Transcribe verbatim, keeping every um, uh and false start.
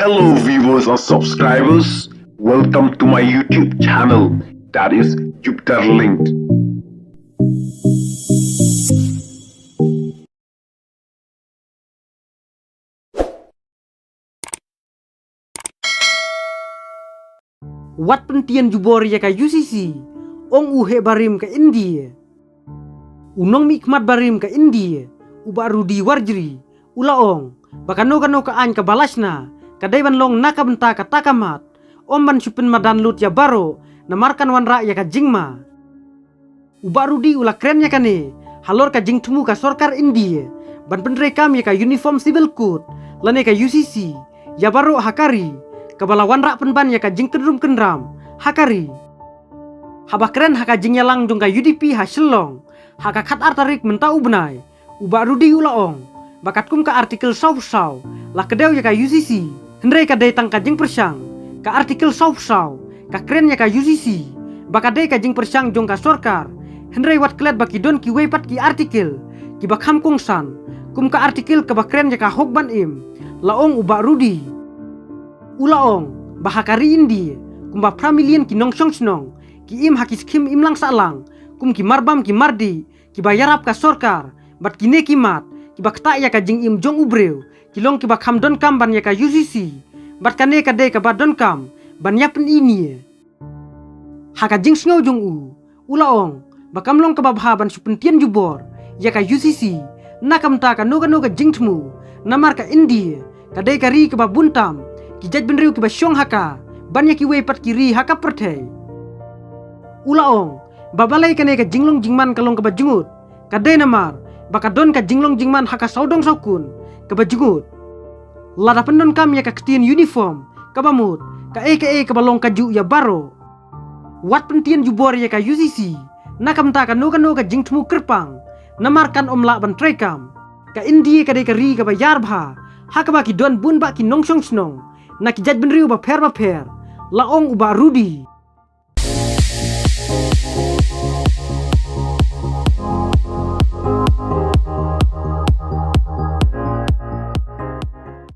Hello viewers and subscribers, welcome to my YouTube channel, that is Jupiter Linked. Wat pyntien jubor ïa ka U C C, ong u heh barim ka India. U nongmihkhmat barim ka India, u Bah Rudy Warjri, u la ong ba kano kano ka aiñ kaba la shna ka dei ban long na ka bynta kata ka mat, ym ban shu pynmadan lut ïa baroh, namar kan wanrah ïa ka jingma. U Bah Rudy u la kren ïa kane halor ka jingthmu ka sorkar India ban pyntreikam ïa ka Uniform Civil Code lane ka U C C ïa baroh ha ka ri, kaba la wanrah pynban ïa ka jingkynrum kynram ha ka ri. Haba kren ha ka jingïalang jong ka U D P ha Shillong ha ka khatar tarik mynta u bnai, u Bah Rudy u la ong ba katkum ka Article saw phew saw la kdew ïa ka U C C, hynrei ka dei tang ka jingpyrshang. Ka Article saw phew saw ka kren ïa ka U C C ba ka dei ka jingpyrshang jong ka sorkar, hynrei wat klet ba ki don kiwei pat ki article kiba kham kongsan, kum ka article kaba kren ïa ka hok ban im, la ong u Bah Rudy. U la ong ba ha ka ri India kumba phra million ki nongshong shnong ki im ha ki skhim imlang sahlang kum ki marbam ki mardih kiba ïarap ka sorkar, bad kine ki mat kiba ktah ïa ka jingim jong u briew ki long kiba kham donkam ban ïa ka U C C, bad kane ka dei kaba donkam ban ïa pyni nia. Ha ka jingsngew jong u, u la ong ba kam long kaba bha ban shu pyntien jubor ïa ka U C C na ka bynta kano kano ka jingthmu, namar ka India ka dei ka ri kaba bun tam ki jaitbynriew kiba shong ha ka ban ïa kiwei pat ki ri ha ka pyrthei. U la ong ba balei kane ka jinglong jingman ka long kaba jngut, ka dei namar ba ka don ka jinglong jingman ha ka sawdong sawkun kaba jngut. Lada pyndonkam ïa ka ktien uniform kaba mut, kaei kaei kaba long ka juh ïa baroh. Wat pyntien jubor ïa ka U C C na ka bynta kano kano ka jingthmu kyrpang, namar kan ym lah ban treikam. Ka India ka dei ka ri kaba ïar bha ha kaba ki don bun bah ki nongshong shnong na ki jaitbynriew bapher bapher, la ong u Bah Rudy.